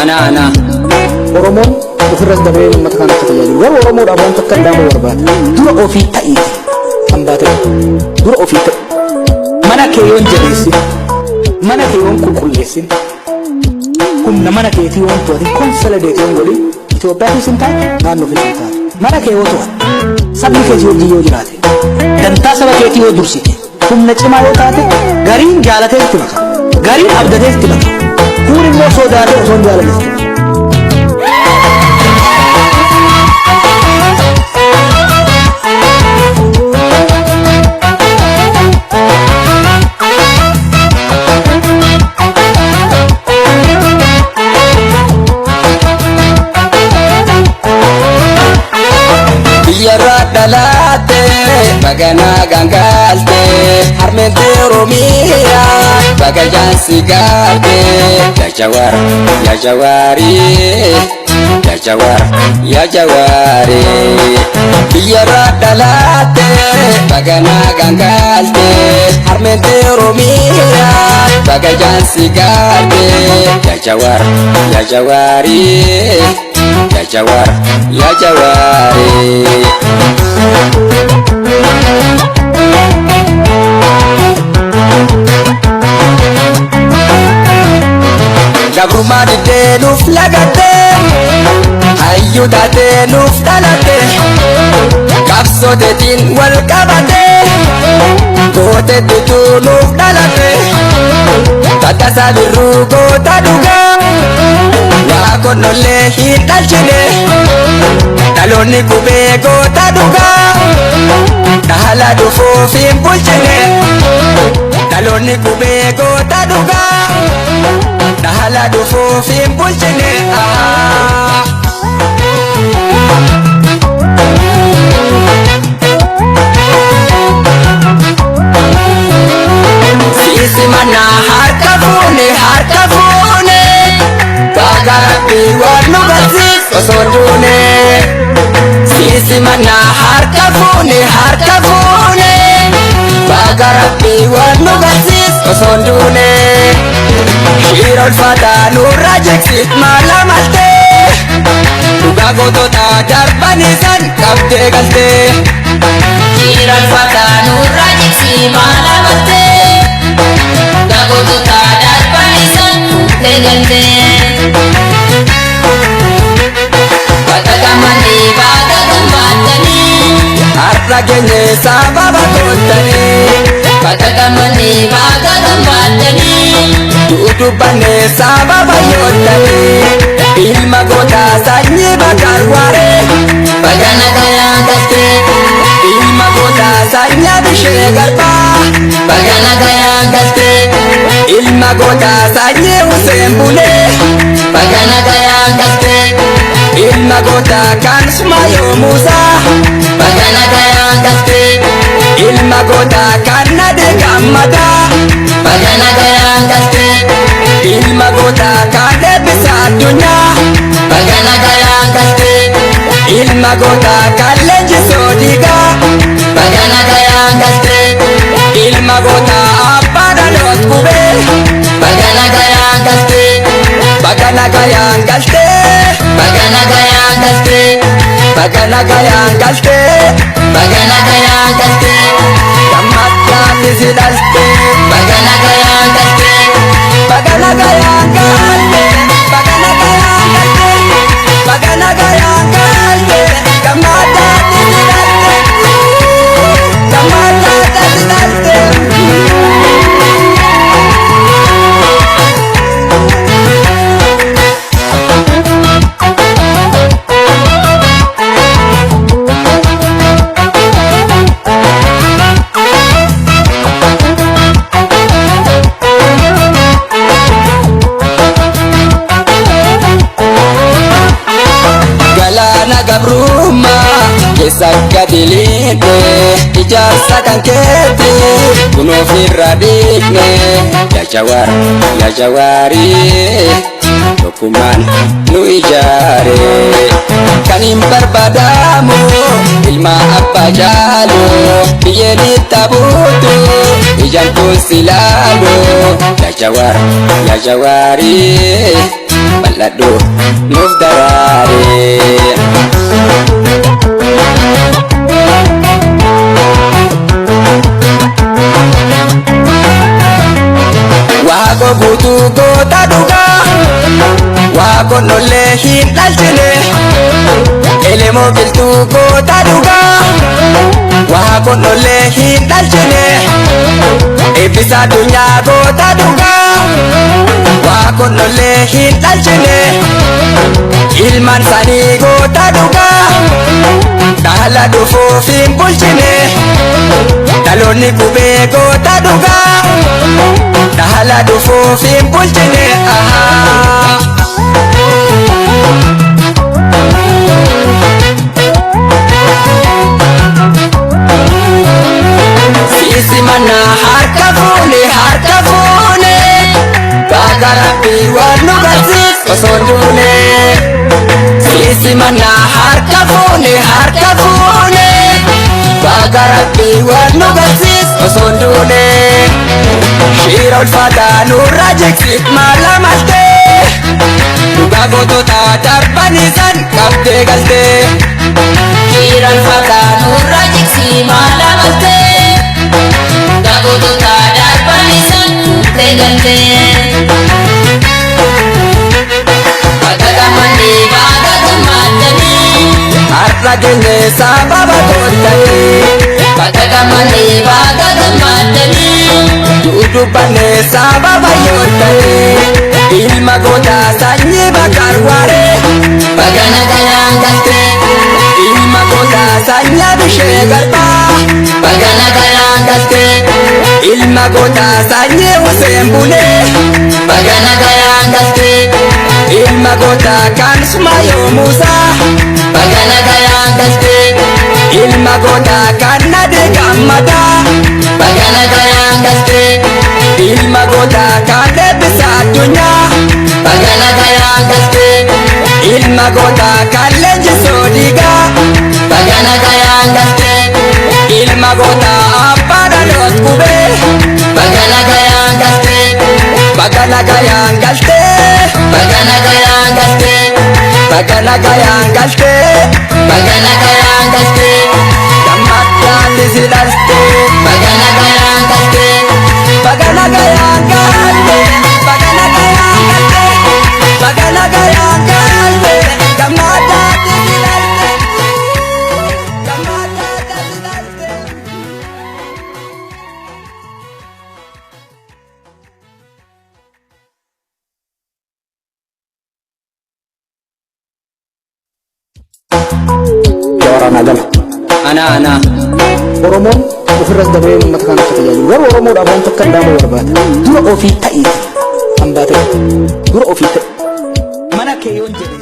Ana ana. Oromoon ofirras dabaree uummata kana akka tajaajilu. Garuu Oromoodhaaf wanta akka dhaamu barbaada. Dura ofii ta'iiti kan baate dura ofii ta'i. Mana kee yoon jabeessin, mana kee yoon qulqulleessin, humna mana keetii yoon to'atin, consolidate yoon godhin, Itoophiyaafis hin taatu, naannoofis hin taatu. Mana kee yoo to'atte, sabni kee si wajjin yoo jiraate, dantaa saba keetii yoo dursite, humna cimaa yoo taate, gariin jaalatee itti maka, gariin abdatee itti maka, kuun immoo sodaatee osoo hin jaalanne itti maka. Biyyarraa dhalaate baganaa gangaalte harmeente Oromiyaa baga jaansi gaarte. Yaa Jawaar, yaa Jawaari, yaa Jawaar, yaa Jawaari. Biyyarraa dhalaate baganaa gangaalte harmeente Oromiyaa baga jaansi gaarte. Yaa Jawaar, yaa Jawaari, yaa Jawaar, yaa Jawaari. Gabrummaa diddee nuuf lagattee, hayyuu taatee nuuf dhalatte, qabsooteetiin wal qabattee, gootettitu nuuf dhalatte, Tattasaa Birruu goota dhugaa, waa konnollee hin dhalchine, dhaloonni qubee goota dhugaa, dhahala dhufuuf hin bulchine, dhaloonni qubee goota dhugaa, dhahala dhufuuf hin bulchine. Siisi mana harka fuune, harka fuune, baga Rabbii waan nu barsiis osoo duune. Siisi mana harka fuune, harka fuune, baga Rabbii waan nu barsiis osoo duune. Shiira ulfaataa nurra jigsi maala maltee, dhugaa gootota darbanii san qabdee galtee. Shiira ulfaataa nurra jigsi maala maltee, dhugaa gootota darbanii san fuutee galtee. Bakka gammadee baga gammaddanii, Har'a geenye sababa toltanii, bakka gammadee baga gammaddanii, dudubbanne sababa yoottanii, ilma gootaa sanyii Bakar Waaree, baga nagayaan galtee, ilma gootaa sanyii Abishee Garbaa, baga nagayaan galtee, ilma gootaa sanyii Hussein Bulee, baga nagayaan galtee, ilma gootaa kan Sumaayoo Muusaa, baga nagayaan galtee, ilma gootaa kan Nadee Gammadaa, baga nagayaan galtee, ilma gootaa kan Eebbisaa Addunyaa, baga nagayaan galtee, ilma gootaa kan Leenjisoo Diigaa, baga nagayaan galtee, ilma gootaa Abbaa Dhaloot Qubee, baga nagayaan galtee, baga nagayaan galtee, baga nagayaan galtee, baga nagayaan galtee, baga nagayaan galtee, gammaddaatti si dhaltee, baga nagayaan galtee, baga nagayaan galtee, baga nagayaan galtee, baga nagayaan galtee, gammaddaatti si dhalte, gammaddaatti si dhalte. Galaana gabrummaa keessa gadi liqne, ijaarsa kan keeti kun ofirra dhiqne. Yaa Jawaar, yaa Jawaari, tokkummaan nu ijaare. Kan hin barbaadamu ilma abbaa jaalu, biyyeen itti buutu ijaan kun si laalu. Yaa Jawaar, yaa Jawaari, Bal'adhu nuuf daraaree. Waaqo guutuu goota dhugaa, waaqo nollee hin dhalchine. Elemoo qilxuu goota dhugaa, waaqo nollee hin dhalchine. Eebbisa addunyaa goota dhugaa, waaqo nollee hin dhalchine. Ilmaan isaanii goota dhugaa, dhaala dhufuuf hin bulchine. Dhaloonni qubee goota dhugaa, dhaala dhufuuf hin bulchine. Ahaa. Siisi mana harka fuune, harka fuune, baga Rabbii waan nu barsiis osoo hin duune. Siisi mana harka fuune, harka fuune, baga Rabbii waan nu barsiis osoo hin duune. Shiira ulfaataa nurra jigsi maala maltee, dhugaa gootota darbanii san qabdee galtee. Shiira ulfaataa nurra jigsi maala maltee, dhugaa gootota darbanii san qabdee galtee. Baga gammannee, baga gammaddanii, Har'a geenye sababa gootatee. Baga gammannee, baga gammaddanii, Dudubbanne sababa yoo ta'e, ilma gootaa sanyii Bakar Waaree. Baga nagayaan galtee, Ilma gootaa sanyii Bishee Garbaa. Baga nagayaan galtee, Ilma gootaa sanyii Huseen Bunee. Baga nagayaan galtee, Ilma gootaa kan Sumaayoo Muusaa. Baga nagayaan galtee, Ilma gootaa kan Nadee Gammadaa. Baga nagayaan galtee, Ilma gootaa kan Eebbisaa Addunyaa. Baga nagayaan galtee, Ilma gootaa kan Leenjisoo Diigaa. Baga nagayaan galtee, Ilma gootaa Abbaa Dhaloot Qubee. Baga nagayaan galtee, Baga nagayaan galtee. Baga nagayaan galtee, Baga nagayaan galtee. Baga nagayaan galtee, Gammaddaatti si dhaltee. Baga nagayaan galtee, Baga nagayaan galtee. Baga nagayaan galtee. Baga nagayaan galtee. Gammaddaatti si dhaltee. Gammaddaatti si dhaltee. Waraanaa gala. Ana ana. Oromoon ofirras dabree uummata kaan akka tajaajilu. Garuu Oromoodhaaf waan takka dhaamuu barbaada. Dura ofii ta'iiti. Hambaa ta'e. Dura ofii ta'i. Mana kee yoon jedhe.